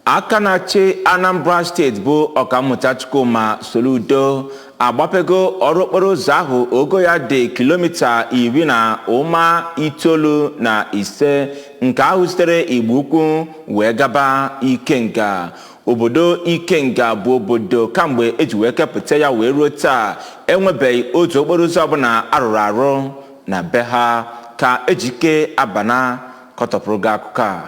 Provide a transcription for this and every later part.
Aka na-achị Anambra Steeti bụ Ọkammụta Chukwuma Soludo agbapego ọrụ okporo ụzọ ahụ ogo ya dị kilomita 10.95 nke ahụ sitere Igbo Ukwu wee gaba Ikenga. Obodo Ikenga bụ obodo kamgbe eji wee kepụta ya wee ruo taa enwebeghị otu okporo ụzọ ọbụla arụrụ arụ na be ha. Ka Ejike Abana kọtọpụrụ gị akụkọ a.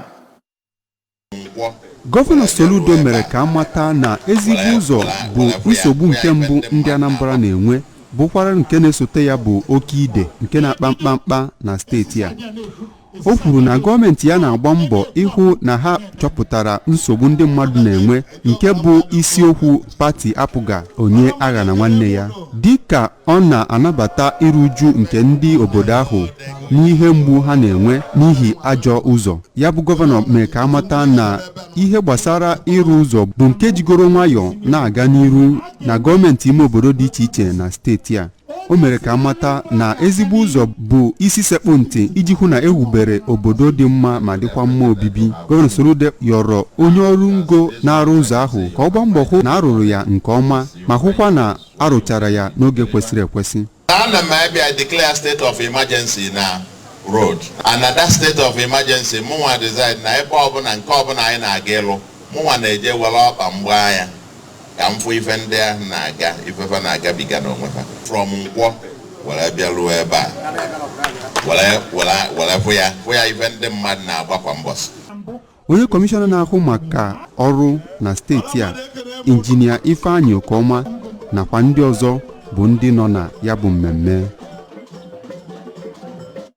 Gọvanọ Soludo mere ka amata na ezigbo ụzọ bụ nsogbu nke mbụ ndị Anambra na-enwe, bụkwara nke na-esote ya bụ oke ide nke na-akpa mkpamkpa na steeti a. O kwuru na gọọmenti ya na-agba mbọ ịhụ na ha chọpụtara nsogbu ndị mmadụ na-enwe, nke bụ isiokwu pati APGA onye agha na nwanne ya, dịka ọ na-anabata iru uju nke ndị obodo ahụ n'ihe mgbu ha na-enwe n'ihi ajọ ụzọ. Ya bụ gọvanọ mee ka amata na ihe gbasara ịrụ ụzọ bụ nke jigoro nwayọọ na-aga n'iru na gọọmenti ime obodo dị iche iche na steeti a. O mere ka amata na ezigbo ụzọ bụ isi sekpụ ntị iji hụ na ewubere obodo dị mma ma dịkwa mma obibi. Gọvanọ Soludo yọrọ onye ọrụ ngo na-arụ ụzọ ahụ ka ọ gbaa mbọ hụ na arụrụ ya nke ọma ma hụkwa na arụchara ya n'oge kwesịrị ekwesị. Ana m abịa declare state of emergency na road, and na that state of emergency, mụnwa decide na ebe ọbụla nke ọbụla anyị na-aga ịlụ, mụnwa na-eje were ọkpa mgba ya ka m fụ ife ndị ahụ na-aga, ifefa na-agabiga n'onwe ha, from Nkwọ were bịa ruo ebe a, were were were fụ ya ife ndị mmadụ na-agba kwa mbọsị. Onye kọmishọna na-ahụ maka ọrụ na steeti a, Injinia Ifeanyị Okeọma, nakwa ndị ọzọ bụ ndị nọ na ya bụ mmemme.